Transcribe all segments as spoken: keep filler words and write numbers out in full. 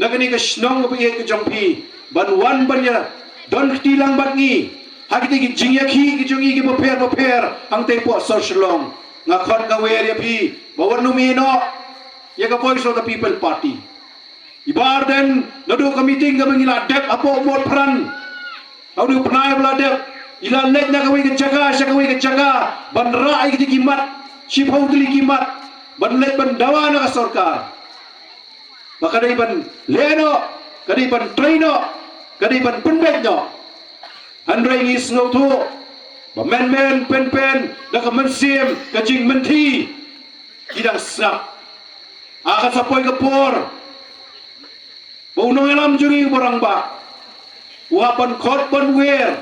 da kane ka shnong kaba ïeit ka jong phi, ban wan ban ïa don kti lang bad ngi ha kine ki jingïakhih ki jong ngi kiba pher bapher hangtei hapoh sor Shillong. Nga khot nga wer ïa phi ba wat nym ïehnoh ïa ka Voice of the People Party. I Bah Ardent, naduh ka meeting kaba ngi la dep hapoh Motphran, haduh bnai ba la dep, i la leit na kawei ka jaka sha kawei ka jaka ban rah ïa kine ki mat, shiphew tylli ki mat, ban leit ban dawa na ka sorkar ba ka dei ban leh noh, ka dei ban trei noh, ka dei ban pynbeit noh. Hynrei ngi sngewthuh ba mynmen pynpen da ka mynsiem ka jingmynthi, ki dang sngap. Ha ka sa poi ka por ba u nongïalam jong ngi u Bah Rangbah u hap ban khot ban wer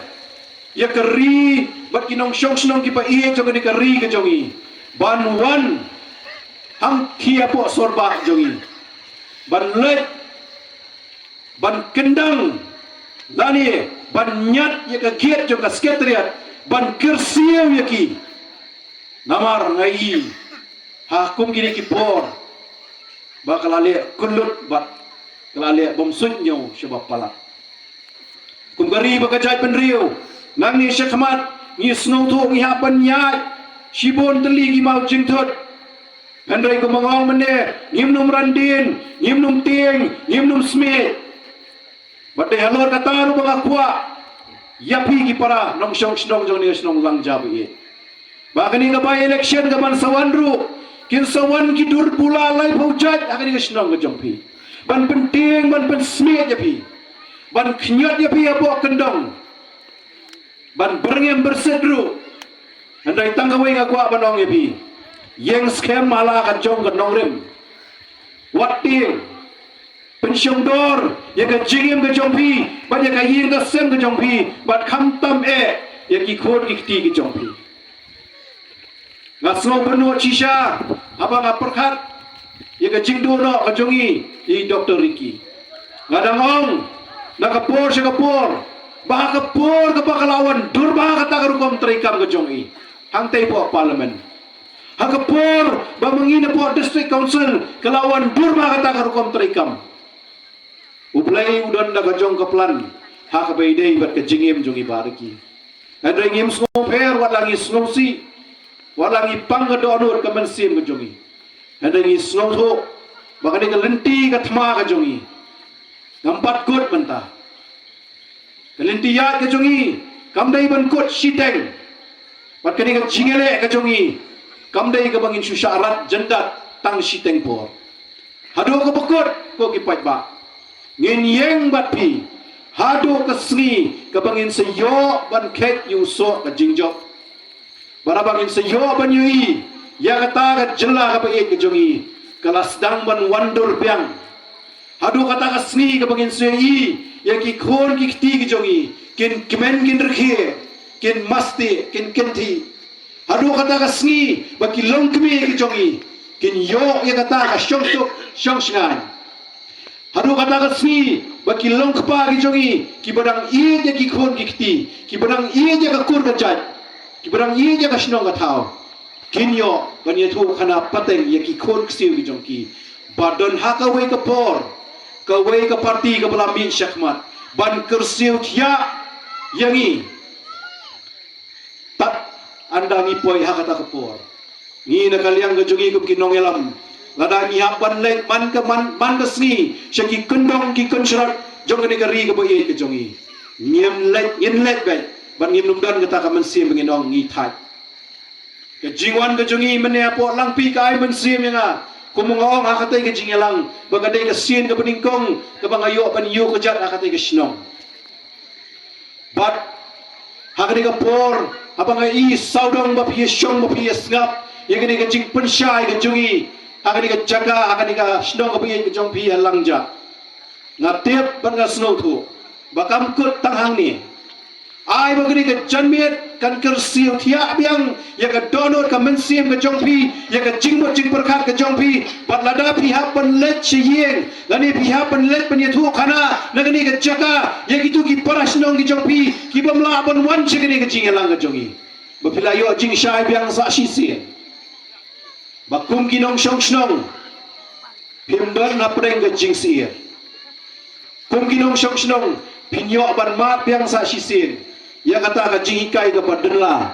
ïa ka ri bad ki nongshong shnong kiba ïeit jong kane ka ri ka jong ngi ban wan hangthie hapoh sor bah jong ngi ban leit ban kyndang lane ban ñiad ïa ka gate jong ka Secretariat ban kyrsiew ïa ki. Namar nga i ha kum kine ki por ba ka la leh kyllut bad ka la leh bym suidñiew shaba palat. Kum ka ri ba ka jaitbynriew, nangne shakhmat ngi sngewthuh ngi hap ban ïaid shibun tylli ki maw jingthut. Hynrei kumba nga ong mynne, ngim nym randien, ngim nym tieng, ngim nym smiej. Bad dei halor kata ruh ba nga kwah ïa phi ki para nongshong shnong jong ne shnong Langja ba ïeit, ba kane ka by election kaban sa wan ruh kin sa wan ki dur bula laiphew jait ha kane ka shnong ka jong phi ban pyntieng ban pynsmiej ïa phi, ban khñiot ïa phi hapoh kyndong, ban byrngem byrsit ruh. Hynrei tang kawei nga kwah ban ong ïa phi, ïeng skhem ha la ka jong ka nongrim. Wat tieng, pynshongdor ïa ka jingim ka jong phi bad ïa ka ïing ka sem ka jong phi bad khamtam eh ïa ki khun ki kti ki jong phi. Nga sngewbha shisha haba nga pyrkhat ïa ka jingduh noh ka jong i, i Doktor Ricky. Nga dang ong na ka por sha ka por ba ha ka por kaba ka la wan dur bha kata ka rukom treikam ka jong i hangtei hapoh Parliament, ha ka por ba ma ngi napoh District Council ka la wan dur bha kata ka rukom treikam, U Blei u don da ka jong ka plan ha kaba ïadei bad ka jingim jong i Bah Ricky. Hynrei ngim sngewpher, wat la ngi sngewsih, wat la ngi pang ka dohnud ka mynsiem ka jong i. Hynrei ngi sngewthuh ba kane ka lynti ka thma ka jong i ngam pat kut mynta. Ka lynti ïaid ka jong i kam dei ban kut shiteng. Bad kane ka jingïaleh ka jong i kam dei kaba ngin shu shah rat jyndat tang shiteng por. Haduh kaba kut, ko ki paidbah, ngin ïeng bad phi haduh ka sngi kaba ngin sa ïoh ban khet ïa u soh ka jingjop. Bad haba ngin sa ïoh ban ïohi ïa kata ka jylla kaba ïeit ka jong i ka la sdang ban wan dur biang. Haduh kata ka sngi kaba ngin sa ïohi ïa ki khun ki kti ki jong i kin kmen kin rkhie, kin masti, kin kynthih. Haduh kata ka sngi ba ki longkmie ki jong i kin ïoh ïa kata ka shongsuk shongshngaiñ. Haduh kata ka sngi ba ki longkpa ki jong i kiba dang ïeit ïa ki khun ki kti, kiba dang ïeit ïa ka kur ka jait, kiba dang ïeit ïa ka shnong ka thaw, kin ïoh ban ïathuh khana pateng ïa ki khun ksiew ki jong ki ba don ha kawei ka por kawei ka parti kaba la mih shakhmat ban kyrsiew thiah ïa ngi. Tad ynda ngi poi ha kata ka por, ngi na ka liang ka jong ngi kum ki nongïalam, lada ngi hap ban leit man ka man, man ka sngi sha ki kyndong ki kynshrot jong kane ka ri kaba ïeit ka jong ngi, ngim leit, ngin leit beit bad ngim nym don kata ka mynsiem ba ngin ong ngi thait. Ka jingwan ka jong ngi mynne hapoh Langpih ka ai mynsiem ïa nga, kum nga ong ha katei ka jingïalang, ba ka dei ka sien kaba nyngkong kaba nga ïoh ban ïuh kjat ha katei ka shnong. Bad ha kane ka por, haba nga i sawdong ba phi ïa shong ba phi ïa sngap ïa kane ka jingpynshai ka jong ngi ha kane ka jaka, ha kane ka shnong kaba ïeit ka jong phi ha Langja, nga tip bad nga sngewthuh ba kam kut tang hangne. Ai ba kane ka janmiet kan kyrsiew thiah biang ïa ka dohnud ka mynsiem ka jong phi, ïa ka jingmut jingpyrkhat ka jong phi. Bad lada phi hap ban leit sha ïing lane phi hap ban leit ban ïathuh khana na kane ka jaka ïa kitu ki para shnong ki jong phi ki bym lah ban wan sha kane ka jingïalang ka jong ngi, ba phi la ïoh jingshai biang sa shisien. Ba kum ki nongshong shnong phim don hapdeng ka jingsyier. Kum ki nongshong shnong, phin ïoh ban mad biang sa shisien ïa kata ka jinghikai kaba dynla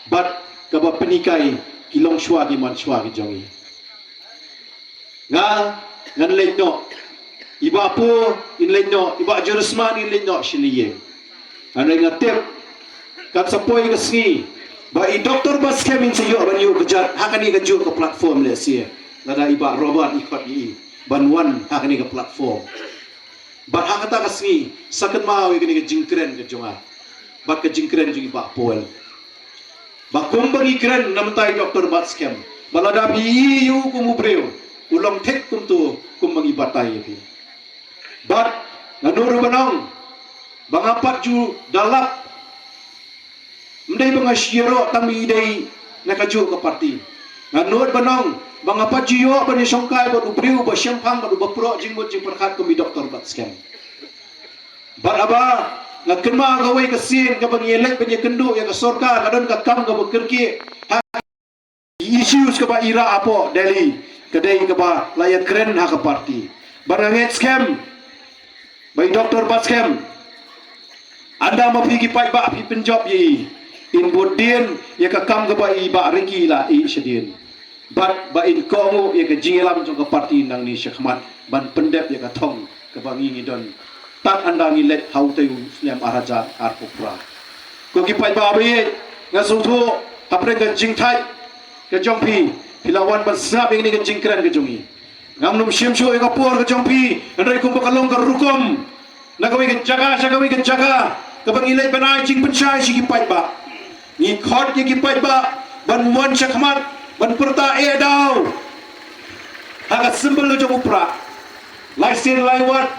bad kaba pynhikai ki longshuwa ki manshuwa ki jong ngi. Nga, ngan leit noh. I Bah Pu in leit noh, i Bah Jurisman in leit noh shilieng. Hynrei nga tip kan sa poi ka sngi ba i Doktor Batskhem in sa ïoh ban ïuh kjat ha kane kajuh ka platform lehse. Lada i Bah Robert i khot ïa i ban wan ha kane ka platform. Bad ha kata ka sngi sa kynmaw ïa kane ka jingkren ka jong nga bad ka jingkren jong i Bah Powell. Ba kumba ngi kren na mynta i Doktor Batskhem, ba lada phi ïohi ïa u kum u briew, u long thik kumto kumba ngi batai ïa phi. Bad nga nud ruh ban ong ba nga pat ju da lap, ym dei ba nga shu ïaroh tang ba i dei na kajuh ka party. Nga nud ban ong ba nga pat ju ïoh ban ïashongkai bad u briew uba shemphang bad uba proh jingmut jingpyrkhat kum i Doktor Batskhem. Bad haba nga kynmaw kawei ka sien kaba ngi leit ban ïakynduh ïa ka sorkar, ka don ka kam kaba kyrkieh ha ki issues kaba i rah hapoh Delhi, ka dei kaba la ïakren ha ka party. Bad nga ngeit skhem ba i Doktor Batskhem, ynda ma phi ki paidbah phi pynjop ïa i, in bud dien ïa ka kam kaba i Bah Ricky la ïeh shadien. Bad ba in kohnguh ïa ka jingïalam jong ka party nangne shakhmat ban pyndep ïa ka thong kaba ngi ngi don tad ynda ngi leit ha utei u snem ar hajar arphew phra. Ko ki paidbah ba ïeit, nga sngewthuh hapdeng ka jingthait ka jong phi, phi la wan ban sngap ïa kane ka jingkren ka jong ngi. Ngam nym shim shuh ïa ka por ka jong phi, hynrei kumba ka long ka rukom na kawei ka jaka sha kawei ka jaka kaba ngi leit ban ai jingpynshai sha ki paidbah. Ngi khot ïa ki paidbah ban wan shakhmat ban pyrta eh daw ha ka symbol ka jong u prah. Lai sien lai wat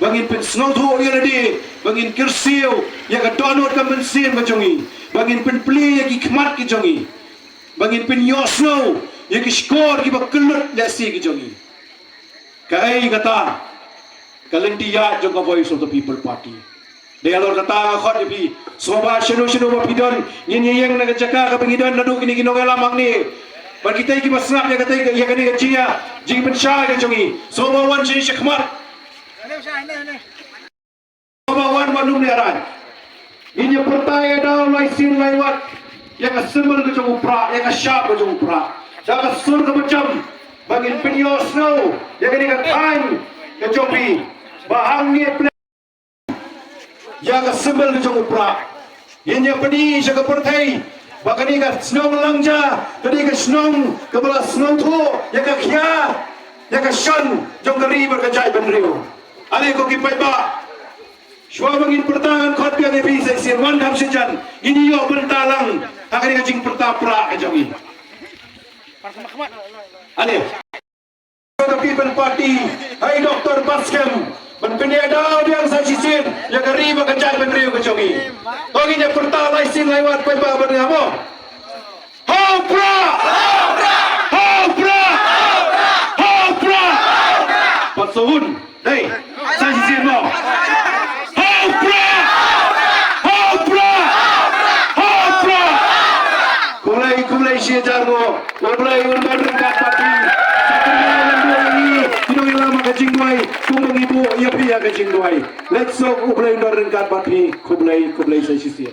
ba ngin pynsngewthuh ïa lade, ba ngin kyrsiew ïa ka dohnud ka mynsiem ka jong ngi, ba ngin pynplie ïa ki khmat ki jong ngi, ba ngin pynïohsngew ïa ki shkor kiba kyllut lehse ki jong ngi. Kaei kata ka lynti ïaid jong ka Voice of the People Party. Dei halor kata nga khot ïa phi, sngewbha shano shano ba phi don, ngin ïeng na ka jaka kaba ngi don naduh kine ki nongïalam hangne. Bad kitei kiba sngap ïa katei, ïa kane ka jingïa, jingpynshai ka jong ngi, sngewbha wan shane shakhmat. Sngewbha wan, wan lum lehrain. Ngin ïa pyrta eh daw lai sien lai wat ïa ka symbol ka jong u prah, ïa ka shap ka jong u prah, da ka sur kaba jam, ba ngin pynïohsngew ïa kane ka thaiñ ka jong phi ba hangne pynïoh ïa ka symbol ka jong u prah. Ngin ïa pyni sha ka pyrthei ba kane ka shnong Langja ka dei ka shnong kaba la sngewthuh ïa ka khia, ïa ka shon jong ka ri bad ka jaitbynriew. Ale ko ki paidbah, shuwa ba ngin pyrta ngan khot biang ïa phi sa shisien, wan kham shisien, ngin ïoh pyrta lang ha kane ka jingpyrta prah ka jong ngi. Ale. The People Party, ha i Doktor Batskhem, ban pynïada biang sa shisien ïa ka ri bad ka jaitbynriew ka jong ngi. To ngin ïa pyrta lai sien lai wat, paidbah, ban ngam mo. Ha u prah! Ha u prah! Ha u prah! Pat sa un. Dei, sa shisien mo. Ha u prah! Ha u prah! Ha u prah! Khublei, khublei shi hajar nguh. U Blei un don ryngkat bad phi. Sa kynmaw lem ïa ngi, ki nongïalam ha ka jingduwai, kumba ngi buh ïa phi ha ka jingduwai. Leit suk, U Blei un don ryngkat bad phi. Khublei, khublei sa shisien.